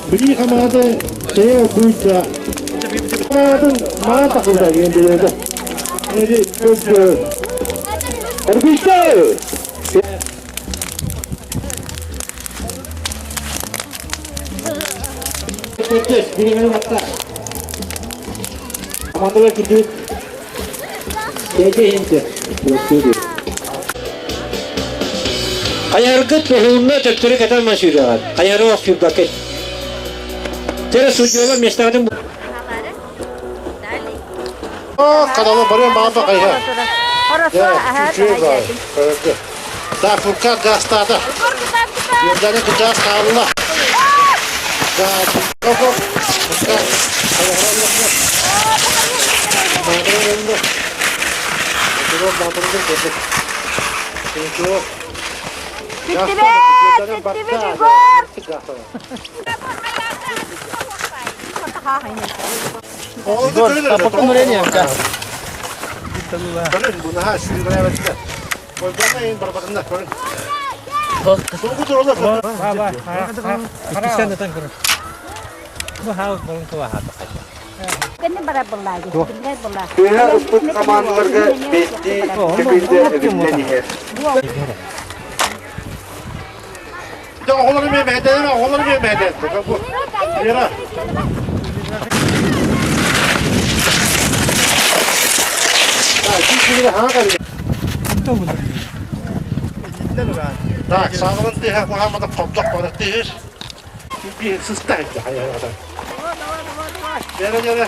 Били хамаады сее куйда. Хамаадын маа тахылда диэн биледі. Эри көз Орбита! Командалар кирдибит. Хайаргыт туһунна төттөрү кэтэн ман сүүрэҕит. Хайары ох сүүрбэккит. Тере судьялар местаҕытын Kadala барыан баҕарба хайа. Так, Фуркат гастаата. Йордания кыдаас хаалла. Ситтибит, ситтибит, Егор! Егор, потом время. Тыаһа ыппыт хамаандаларга бэстии төгүлдэ эбиллэн иһэр. Оҕолору миэмэһэдэн, оҕолору миэмэһэдэн. Вера. Так, сааларын тыаһа куһаамата хобдох бары тыһыр. Биир сыста Вера, Вера.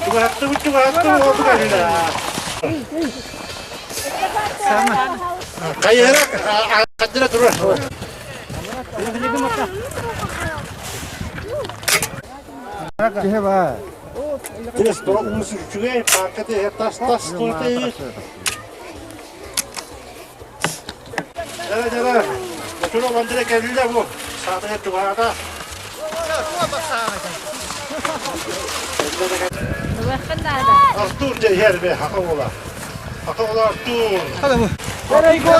Чугаһаттыбыт, чугаһаттыбыт, Хайыһара хаддыра турар. Киһи баа. Тес тоҕус үчүгэй паарка тиһэ тас тас туйты. Дара дара. Отура бандыра кэллэ бу. Саатыга чугаата. Артур дьэ бе хака буола. Хака буола Артур. Эрэй Егор!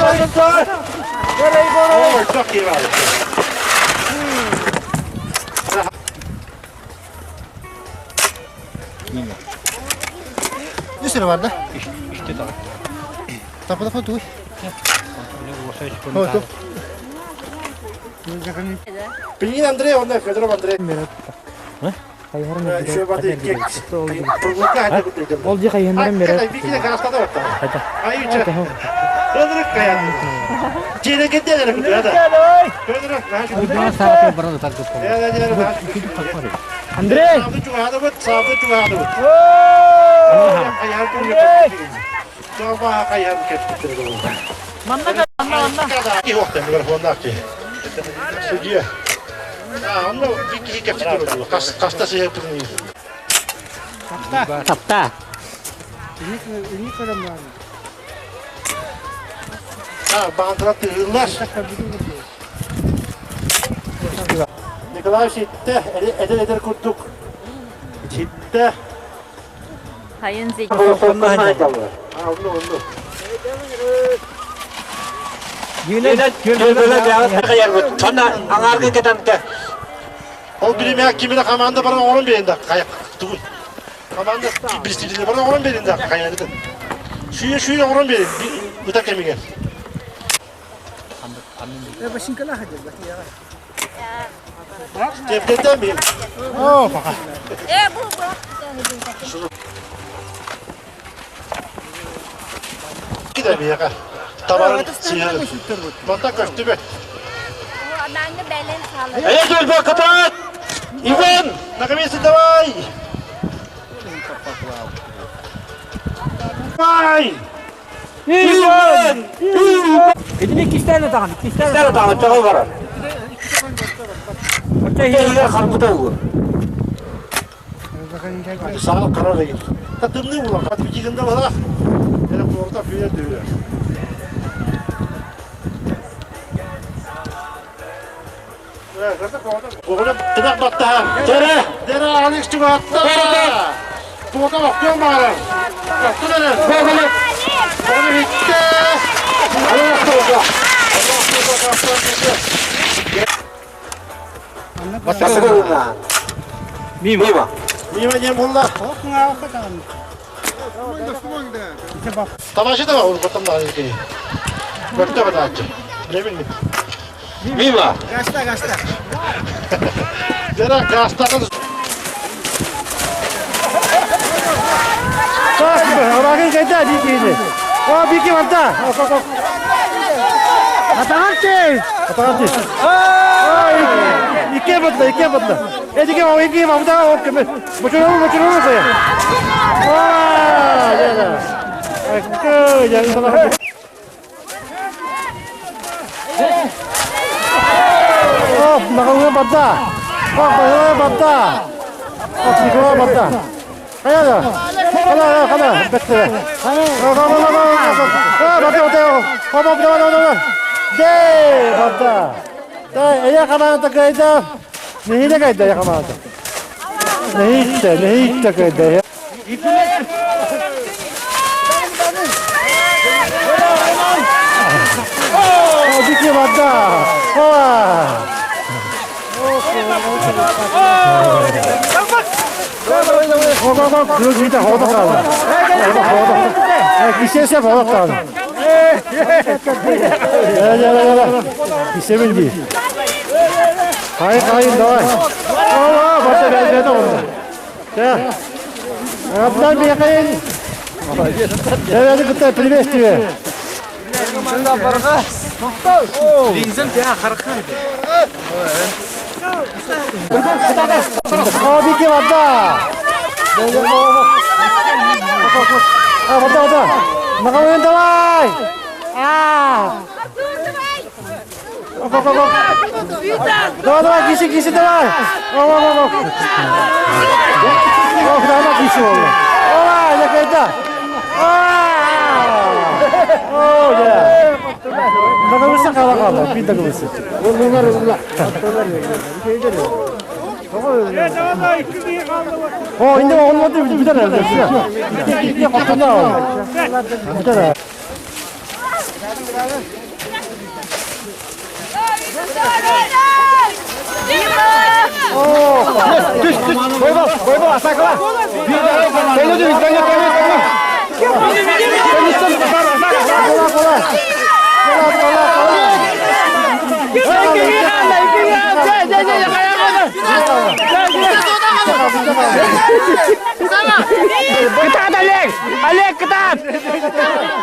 Эрэй Егор! Ой, так киирэр. Үс эрэ бар да? Үстэ таҕа. Тапа-тапа туй. Пинин Андрей, онно Федоров Андрей. Ол дьэ хайыһыннаран берет. Андрей! Манна манна манна. Судья. Хаста Тапта. Баантыра тыһыыллар. Николай ситте, эдэр эдэр курдук. Ситте. Хайын зик. Онну, онну. Аңарга кетемте. Ол биримэ кимине команда баран оҥорон берин да хайа тугун. Команда представители баран оҥорон берин да хайа Сүйе сүйе оҥорон берин ыта кэмигэр. Тепкетен бир. О, пока. Э, бу бу. Киде биэхэ. Табарын сиһэр. Манта көстүбэт. Анаҥы бэлэн салын. Эй, Дөлбө, кытаат! Иван! Наконец-то давай! Давай! Иван! Итини иккистээн атаҕын, иккистээн Иккистээн атаҕын, чаҕыл барар. Оччо иһигэр харбыта угу. Саал карар ыйын. Та тымныы була, хат битигинде бала. Эре куорта фүйе дүйе. Оҕону тыгах баттаһар. Дэрэ! Дэрэ Алекс чугаатта. Охтубата охтуон баҕарар. Охтун эрэр. Ону иһиттэ. Охтубата. Бастакы Мимо. Мимо диэн буолла. Табашы да уруккуттан да киһи. Көртө бадааччы. Билемин. Мимо. Гаста, гаста. Жара гастатын Орагын кайда дии О, бики барда. Атаҕар тиий. Атаҕар тиий. Икки батта, икки батта. Эдике о икки бабда о кеме. Бочуру бочуру сая. А, да да. Акы, я не О, наҕылы барда. О, наҕылы барда. О, тикова барда. Хайа да. Хана, хана, бэттэ. О, го, го, го, го. О, барда, барда. О, барда, барда, барда. Дей, барда. Дей, эйэ хамаата кайда. Нэһиилэ кайда, эйэ хамаата. Нэһииттэ, нэһииттэ кайда. О, дикий вода! О! Абдан бэйэкэйин. Дәвәді кытта приветствие. О, бики вода. А, вода, вода. Наговын давай. А. Оп, оп, оп. Давай, давай, киси, киси, давай. Оп, оп, оп. Оп, давай, киси, оп. Ой, закайда. О, да. Наговыса кала кала, бит наговыса. О, инде olmadı bir tane. Bir kapında. Bir tane. Түс, түс. Койбол, койбол, атакала. Төнү түс, төнү, төнү, төнү. Төнү, түс, Кола, кола. Кола, кола, кола. Кытаат, Олег! Олег, кытаат!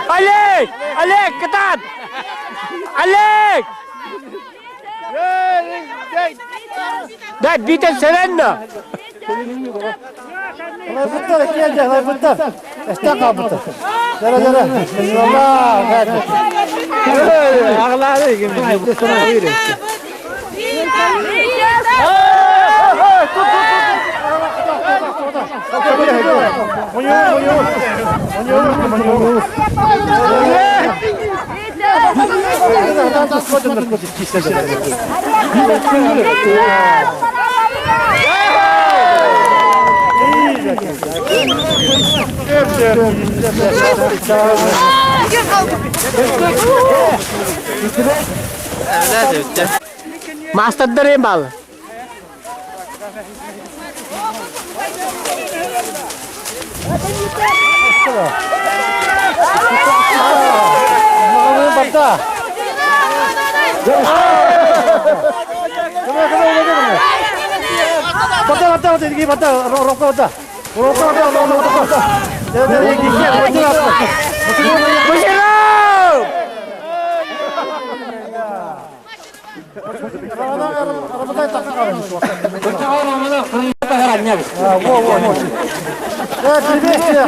Олег! Олег, кытаат! Олег! Да, битен сөрөннө. Лайфыттар, киэнде, лайфыттар. Эстен калбыттар. Жара, жара. Allah, Мастаддары бал. Барда. Барда, барда, барда, иди, барда, рокка барда. Рокка барда, рокка барда. Буширов! Во, во, во. Приветствие.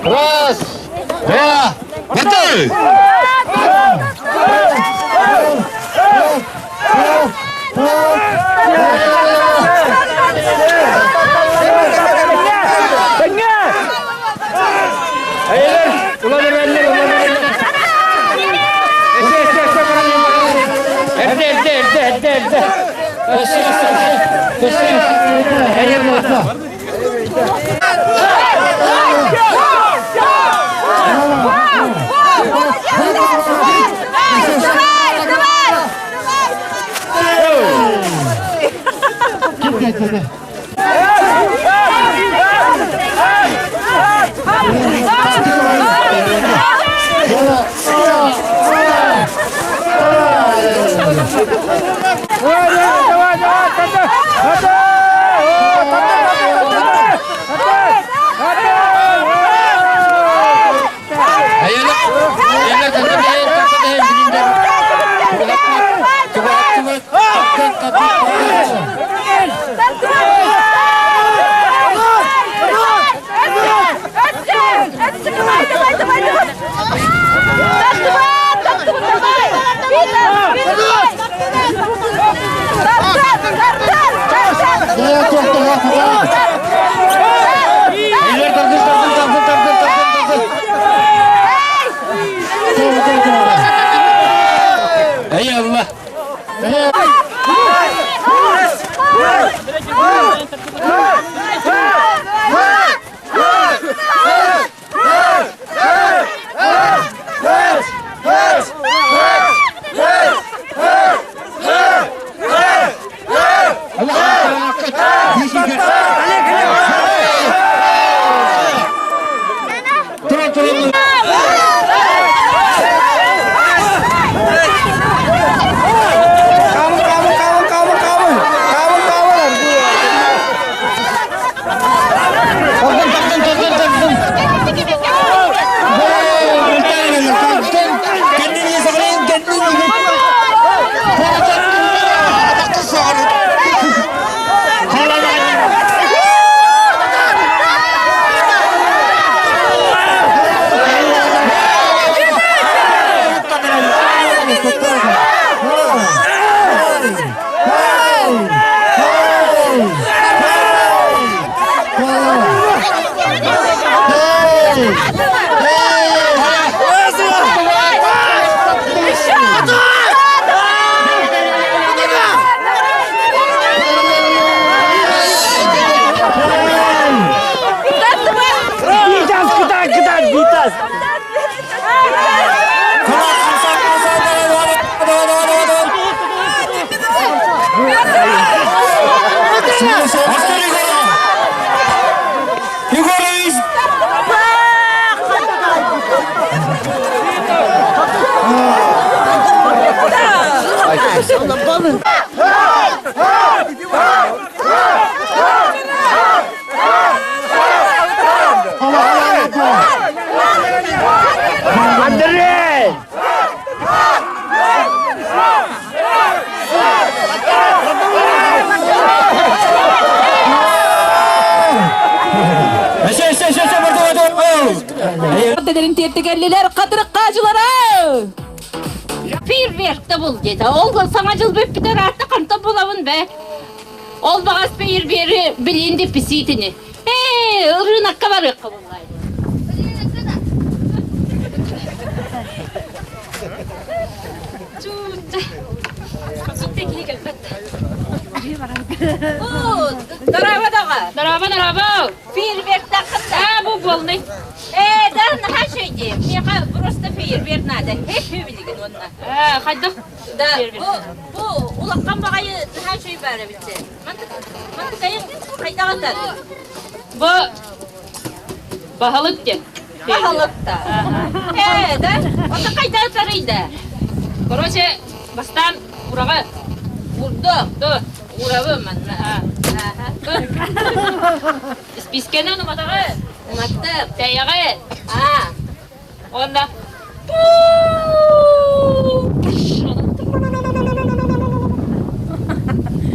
Раз, два, три! Эй Алла! Андрей! Дедерин тиэртигеллилер катырык хаажылара! Фейерверкте бул деді. Ол саҥа жыл бүппүтэр аатта хантан булабын бе. Ол баҕас фейервери билин деп писитини. Ээ, ырыынакка барыахха буллай. Дороба даҕа. Дороба, дороба. Фейерверктаххын да бу буолнай. Ээ, да, наһаа үчүгэй Миэхэ просто фейерверк надо. Хе билигин уонна. Ээ, хайдах? Да, бу бу улахан баҕайы наһаа үчүгэй баар эбит. Мантыкайын хайдах атар? Бу баһылык диэн. Баһылык да. Ээ, да? Ото хайдах атарый да? Короче, бастаан ураҕа урду, ду, урабы манна. Испискэнэн уматаҕы. Уматтым. Тэйэҕи. Аа. Уонна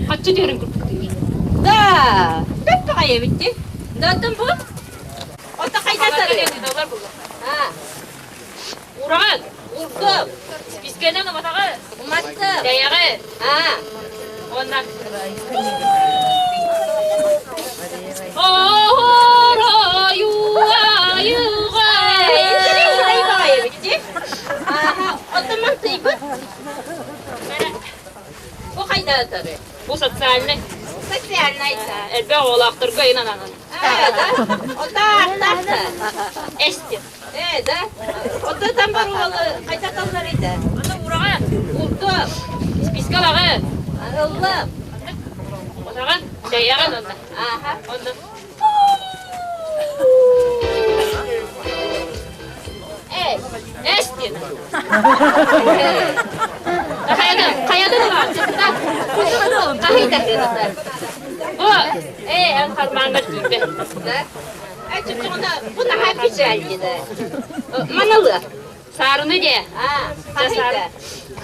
Хаччы түһэрин курдук диир. Да, бэт баҕайы эбит дии. Да, бу? Ото хайда сарыы? Аа. Ураҕын. Урдум. Испискэнэн уматаҕы. Уматтым. Тэйэҕи. Аа. Уонна Оттон мантыйбыт. Бу хайда ытары? Бу социальный. Социальный. Элбэх оҕолоохторго ин ананан. Эстин. Э, да? Ото там бар уолу хайдаталлар ити? Аны ураҕа, урду, испискалаҕы. Ыллым. Отаҕын, чайаҕын онно. Аха. Онно. Эй, эстин. Хайадан, хайадан ылаҕын, Хаһыйда Бу, ээ, эн хармааҥҥар тиийбэт. Да? Бу наһаа печальнина. Маналы. Саарыны де. А, саары.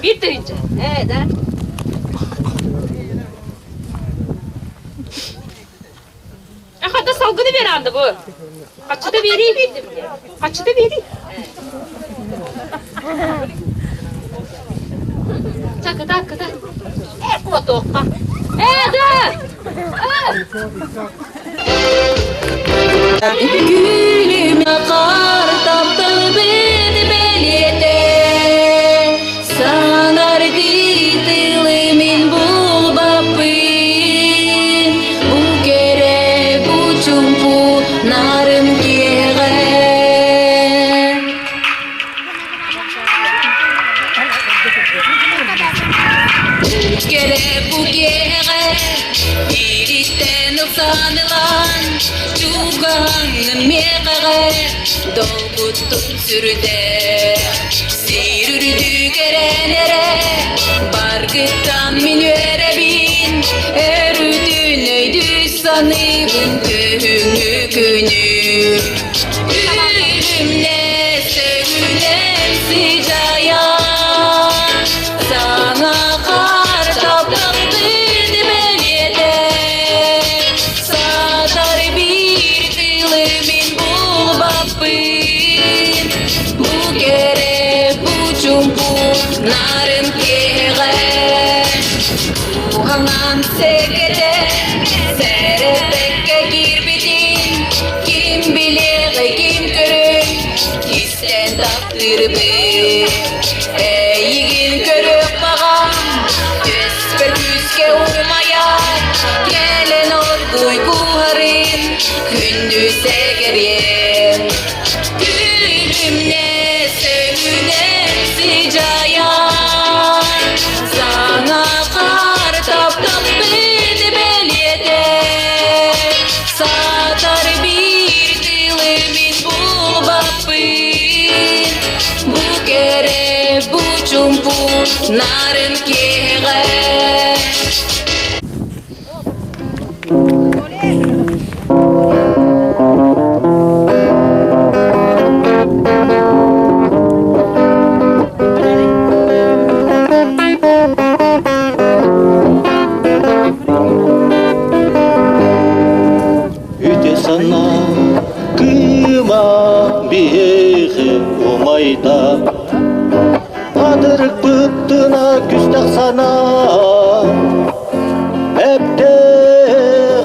Биир тыһыынча. Э, да. Хата салгыны беранды бу. Хаччыта берии. Хаччыта берии. Чакыта, кыта. Э, куотуохха. Э, да! Күлүм хаар тапталбыт бэлиэтэ Саҥардыы тылы мин булбаппын Бу кэрэ бу чуумпу нарым киэҕэ Кэрэ бу киэҕэ Ириттэн ылсан ылан Чугаһаҥҥын миэхэҕэ Долгуттун сүрдээх Сир үрдүк эрэн эрэ Баргыттан мин үөрэбин Өрүтүн өйдүү саныыбын Күһүҥҥү күнү Күлүмнэс өҥүнэн сыдьайан Саҥа хаар тапталтын бэлиэтэ Саатар биир тылы мин булбаппын Бу кэрэ, бу чуумпу нарын киэҕэ Уһанан сэкэтэ сэрэппэккэ киирбитин Ким билиэҕэй, ким көрүөй, кистээн таптыырбын. Эйигин көрүөх баҕам, түөспэр күүскэ умайар, кэлэн оргууй кууһарын, күндү сэгэриэм. Күлүмнэс өҥүнэн сыдьайар, саҥа хаар таптаппыт бэлиэтэ. Саатар биир тылы мин булбаппын, бу кэрэ, бу чуумпу нарын киэҕэ. Үтө санаа кыыма биһиэхэ умайда Хатырыкпыттына күстэх санаа Эпте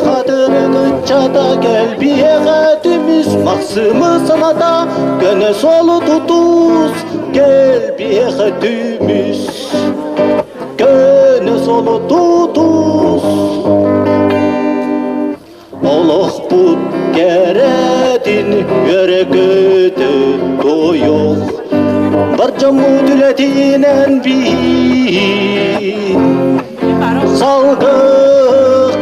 хатырык ыччата кэл биһиэхэ түмүс Махсымы саната көнө суолу тутус Кэл биһиэхэ түмүс Көнө суолу тутус Олохпут кэрэтин үөрэ-көтө туойуох, бар дьоммут үлэтинэн биир. Салгы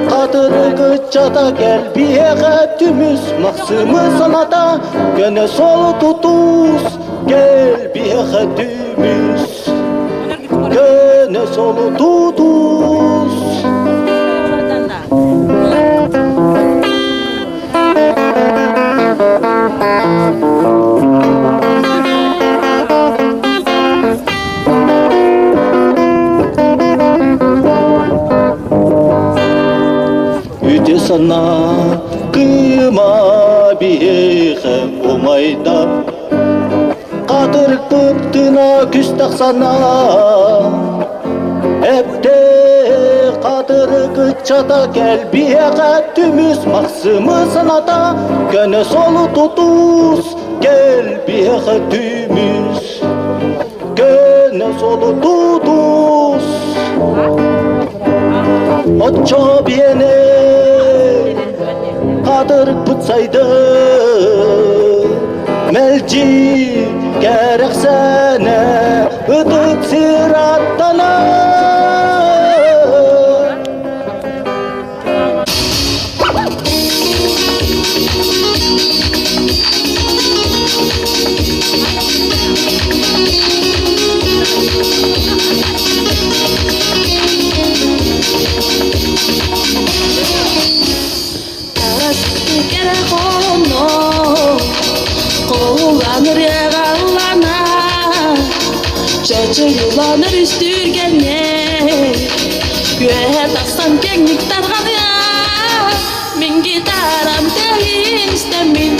хатырык ыччата кэлбиэҕэ түмүс Махсымы саната көнө суолу тутус кэлбиэҕэ түмүс көнө суолу тутус. Үтө санаа кыыма биһиэхэ умайда Хатырыкпыттына күс тахсана Эпте хатырык ыччата кэлбиэхэ түмүс Махсымы саната көнө суолу тутус Кэлбиэхэ түмүс көнө суолу тутус. Оччо биэни хатырбыт сайды мэлдьи кэрэхсэнэ ытык сир аттана. Чочуйуланыр үстүргэнне Үөһэ тахсан кэҥник тарҕаныа Мин гитарам тыаһын истэммин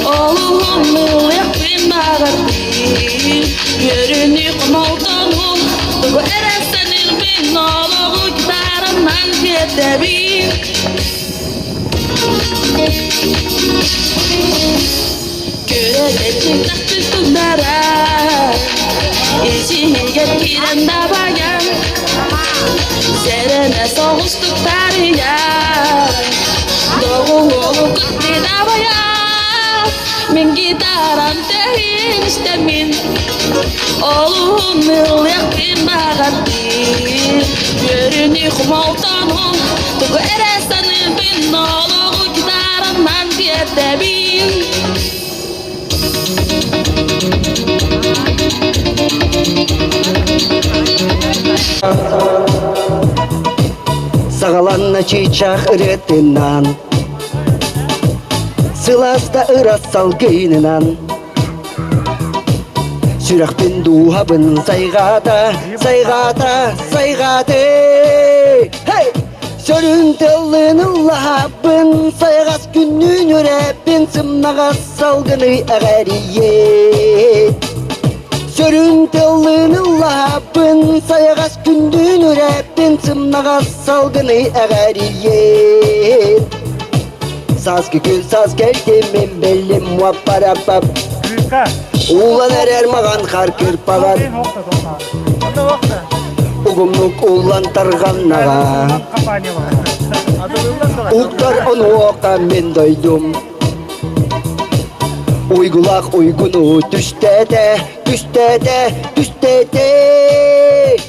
Олуһун ылыахпын баҕардым Үөрүүнү хомолтону Тугу эрэ саныырбын Олоҕу гитарамнан тиэрдэбин Күрэтэ тахты туттара Исиһигэр киирэн дабайан Сэрэнэ соҕус туттарыйар Доҕуһуолу кытты дабайар Мин гитарам тэһин истэммин Олуһун ылыахпын баҕардым Үөрүүнү хомолтону Тугу эрэ саныыбын Олоҕу гитарамнан тиэрдэбин Саҕаланна чыычаах ырыатынан Сылааста ырас салгынынан Сүрэхпин дууһабын сайҕаата, сайҕаата, сайҕааты Hey! Сөрүн тыллын ыллаһабын, сайаҕас күннүүн үрэппин, сымнаҕас салгыны эҕэрийиэ. Сөрүн тыллын ыллаһабын, сайаҕас күннүүн үрэппин, сымнаҕас салгыны эҕэрийиэ. Сааскы күн саас кэлтим мин биллим уаппарапап. Уулан эрэр маҕан хар кырпаҕар Угумнук уллан тарҕаннаҕа Уктар онуоха мин дойдум Уйгулаах уйгуну түстээтэ, түстээтэ, түстээтэ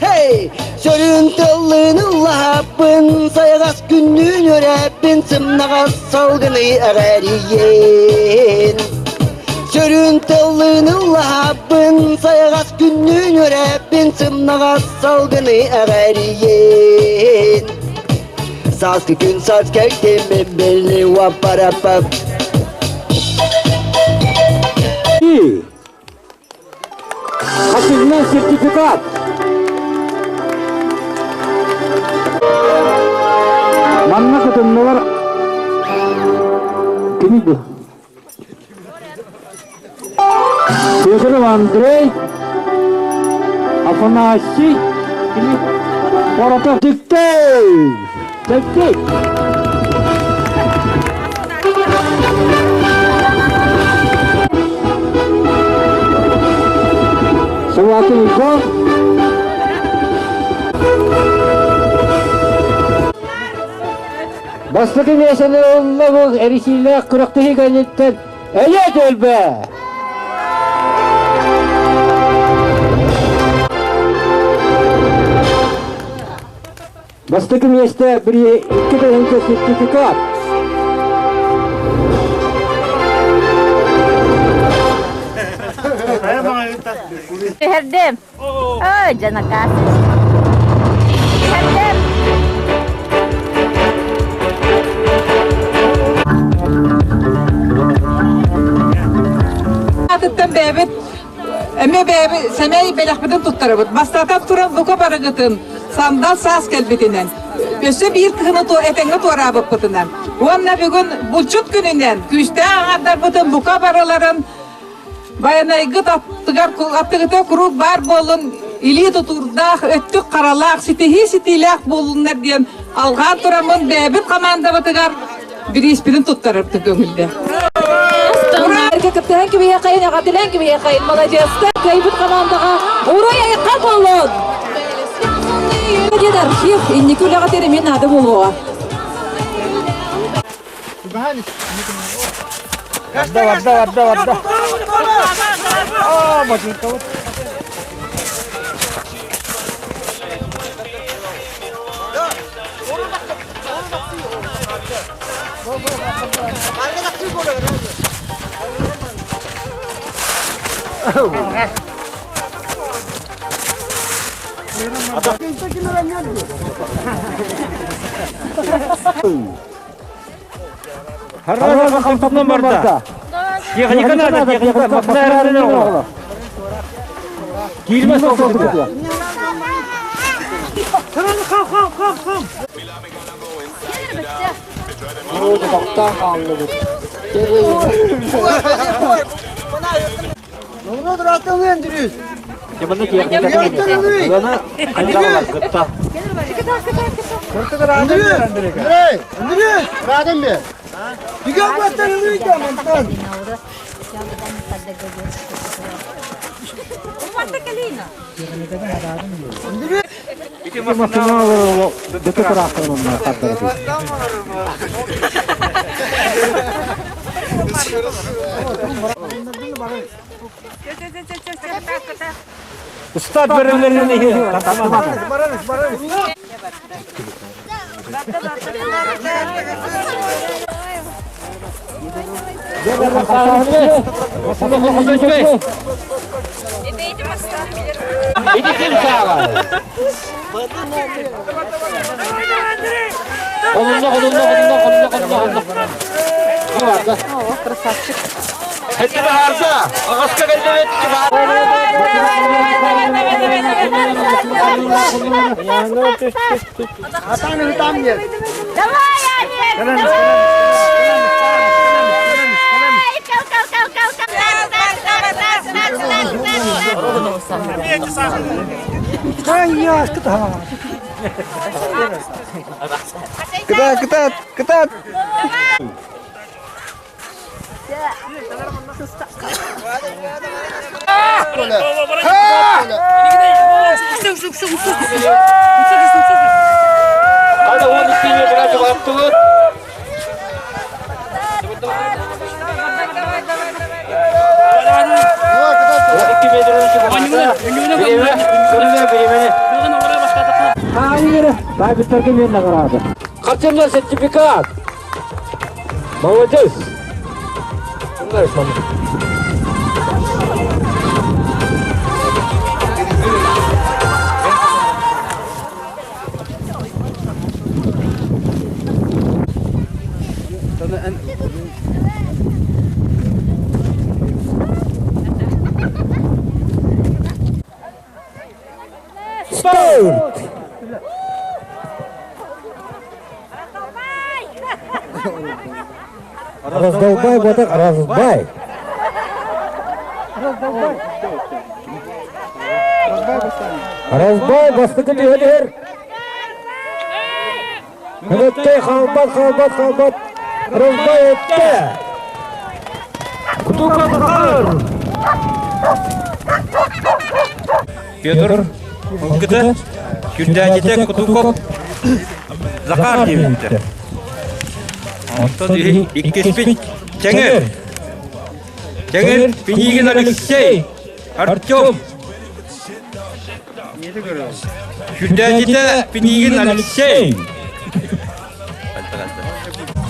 Hey! Сөрүн тыллыын ыллаһаппын, сайаҕас күннүүн үрэппин, сымнаҕас салгыны эҕэрийиэн. Сөрүн тыллыын ыллаһаппын, сайаҕас күннүүн үрэппин, сымнаҕас салгыны эҕэрийиэн. Сааскы күн саас кэлтим мин билли уаппарапап. Хасыгынан сертификат. Манна кытыннылар кини бу? Федоров Андрей, Афанасий, кини Поротов Диктей! Диктей! Собакин Егор. Бастакы миэстэни ылла бу эрисиилээх күрэхтэһии кэнниттэн Эйэ түөлбэ! Бастакы миэстэ 2000 сертификат. Түһэрдим. Ой, дьанакаас. Түһэрдим. Атыттан бэйэбит эмиэ бэйэбит сэмэй бэлэхпитин туттарабыт. Бастатан туран бука барыгытын сандал саас кэлбитинэн, өссө биир кыһыны этэҥҥэ туораабыппытынан уонна бүгүн булчут күнүнэн күүстээх аҥардарбытын бука барыларын Байанайгыт аттыгар аттыгыта куруук баар буоллун, илии тутуурдаах, өттүк харалаах, ситиһии ситиилээх буоллуннар диэн алҕаан тураммын бэйэбит хамаандабытыгар бирииспитин туттарарбыт көҥүллэ. Кыттыһан кибиһиэхэйин, эҕэрдэлээн кибиһиэхэйин, маладьыастар, кыайбыт хамаандаҕа уруй айхал буоллун! Диэн архив инники үлэҕитигэр эмиэ наада буолуоҕа. Барда, барда, барда, барда. Аа, бачыыккабыт. Харра барда. Техника надо, техника. Машина Киирмэс олбут. Устат бөрөлөрүн Ити ким саала? Холунна, холунна, холунна, холунна, холунна, холунна. Красавчик. Хэтти бахарда. Ағасқа кэллэбит Давай, Олег, давай! Кал, кал, кал, кал, кал. Раз, раз, раз, раз, раз, раз, раз. Кытаат, кытаат, кытаат. Hadi 12 metre cevap Харчымна сертификат. Молодец. Старт! Раздолбай, вот так, разбай. Разбай, бастыкы түһэлэр. Өттө халбат, халбат, халбат. Разбай өттө. Кутуков Захар. Петр Ылгыты. Күндәжете Кутуков Захар диэбиттэр. Онтон иккиспит Чеңер. Чеңер Пинигин Алексей. Артем. Күндәжете Пинигин Алексей.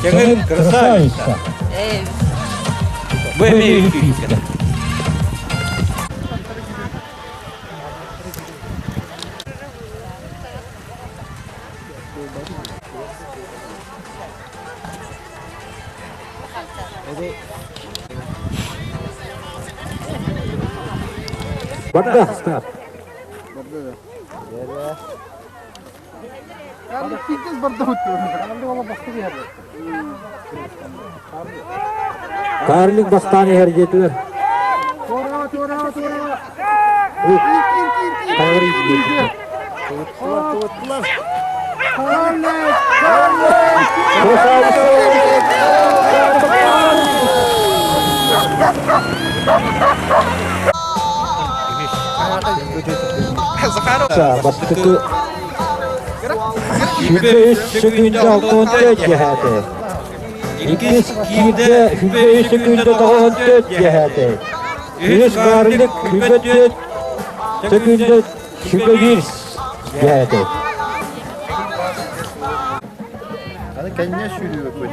Чеңер красавица. Вы Барда, старт. Карлик бастан ехер жетилер. Тагыр Бастыкы 23 секунда 64 дьэһээтэ. Иккис киирдэ 23 секунда 94 дьэһээтэ. Үһүс Гарлик 24 секунда 21 дьэһээтэ. Аны кэннэ сүүрүүбүт.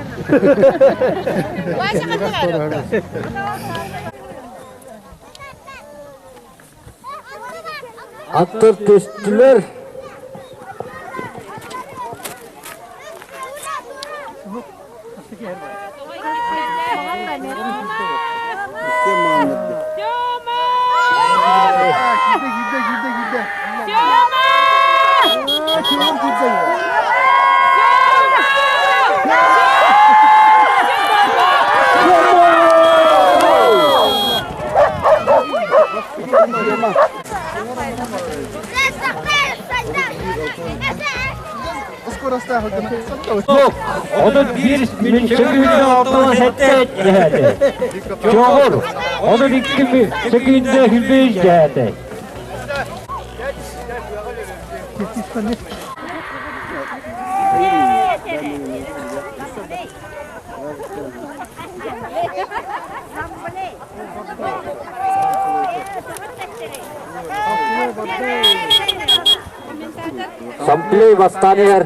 Аттар түстүлэр. Отут биир сөкүүндэ алтан сэттэ дэһээтэ. Чоҕур 32 сөкүүндэ хүлбүс дэһээтэ. Самплей бастаан иһэр.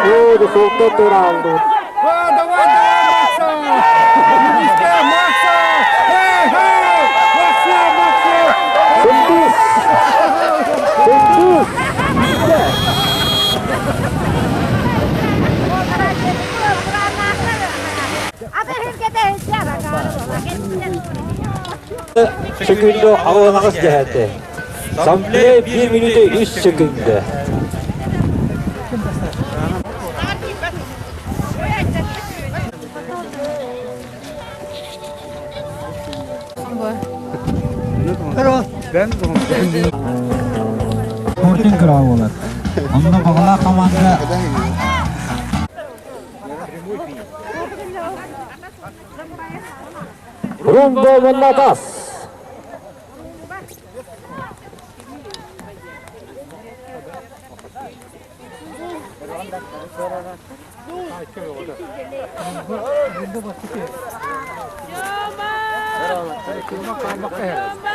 Оо, солто тураалды. Давай, давай, Макса! Макса! Эй, эй! Макса, Макса! Сындыс! Сындыс! Сөкүндө аҕыс дэһээтэ. Самплей 1 минута 3 сөкүндэ. Спортинг кыра буолар. Онно баҕалаах команда Румба Моннатас.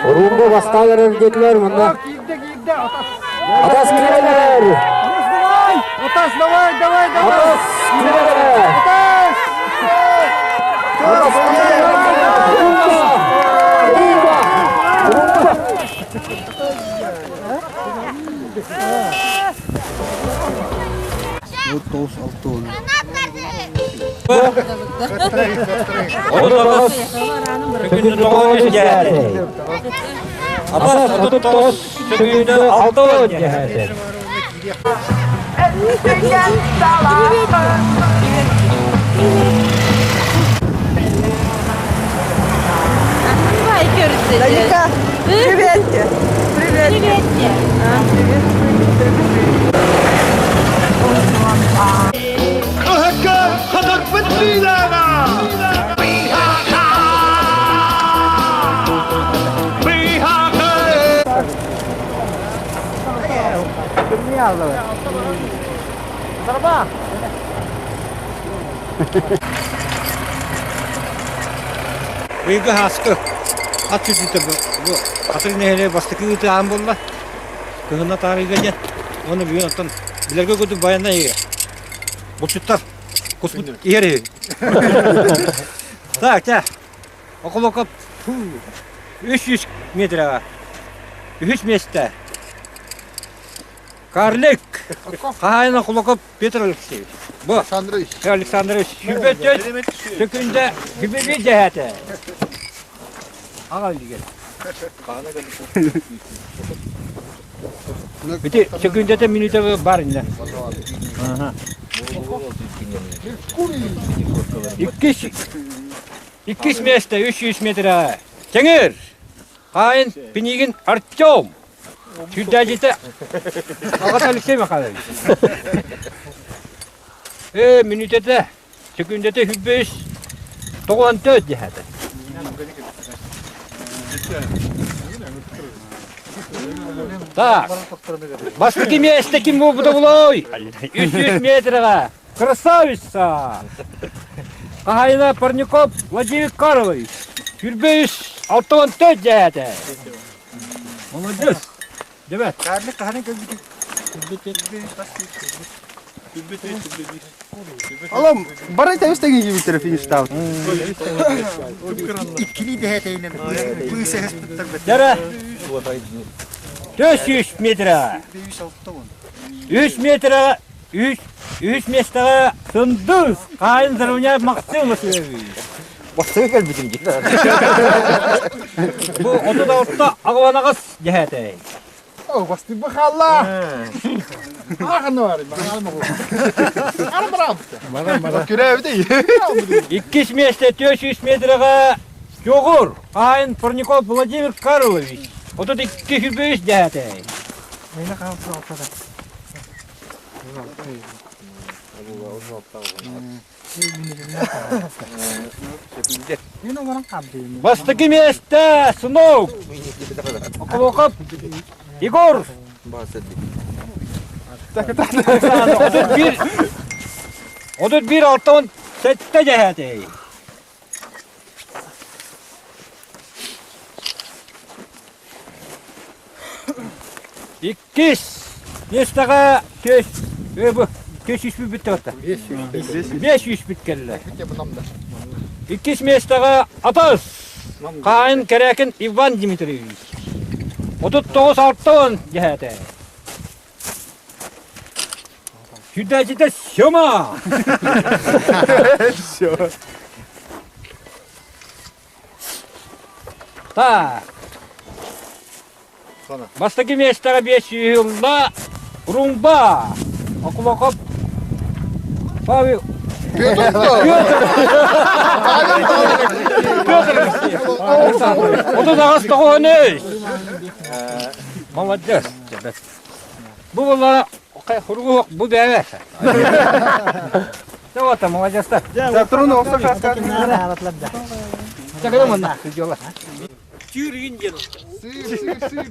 Румба бастаан эрэр диэтилэр мунна. Атас киирэлэр! Атас, давай, давай, давай! Атас киирэлэр! Атас! Атас киирэлэр! Румба! Румба! Румба! 39 сөкүүндэ тоҕус дьэһээтэ. Атас 39 сөкүүндэ 60 дьэһээтэ. Далика, привет тебе. Привет. Привет тебе. А, привет. Быйылгы ааскы ат сүрдүүтэ бу Хатырык нэһилиэгэ бастакы ыытаан буолла. Кыһынна таарыйга диэн. Уонна бүгүн оттон билэргэ курдук байанай иһэ. Булчуттар куспут иһэр үһү. Так, чэ. Околокоп 300 метрға. Үһүс миэстэ. Карлик. Хаһаайына Кулаков Петр Алексеевич. Бу Александрович. Александрович сүбөтөт сөкүндэ хүбүбү дэһээтэ. Аҕа илигэр. Бити сөкүндэтэ минута бар инне. Иккис иккис место 300 метра. Кеңир. Хаайын Пинигин Артем. Сүрдээдьитэ аҕата Алексей Михайлович. Ээ, мүнүүтэтэ, сөкүүндэтэ хүббүс 94 дьэһээтэ. Так. Бастакы миэстэ ким буолбута булуой? 300 метрга. Красавица! Хаһайына Парников Владимир Карлович. Сүрбэ үс 64 дьээтэ. Молодец. Дебет. Карлик хаһан кэлбитий? Олом, бары тэбис тэҥи киибиттэрэ фиништаабыт. Иккилии дэһэтэйинэн Дара. 400 метра. 3 метра, 3 3 миэстэҕэ Сындыыс Хаайын Заровняев Максим Васильевич. Бастакы кэлбитим дии. Бу 36 аҕабанаҕас дьэһээтэй. Бастык хаалла. Иккис миэстэ 400 метрга Чоҕур Хаайын Парников Владимир Карлович. 32 сүрбэ үс дьэһээтэй. Бастакы миэстэ Сынок Околоков Егор 31 67 дьэһээтэй. Иккис миэстэҕэ түөс түөс сүүспүт бүттэ батта. 500 бүт кэллэ. Иккис миэстэҕэ Атас Хаайын Кэрээкин Иван Дмитриевич. 39 60 дьэһээтэ. Сюда Сёма! Все. Так. Бастакы миэстэҕэ биэс сүүһү ылла Румба Окулокоп Павел Петр Петр 38 тоҕуһунуй Молодец. Бу була хуругуох бу бэйэ. Чего там, молодец-то. Чакырым онна. Сыр, сыр, сыр.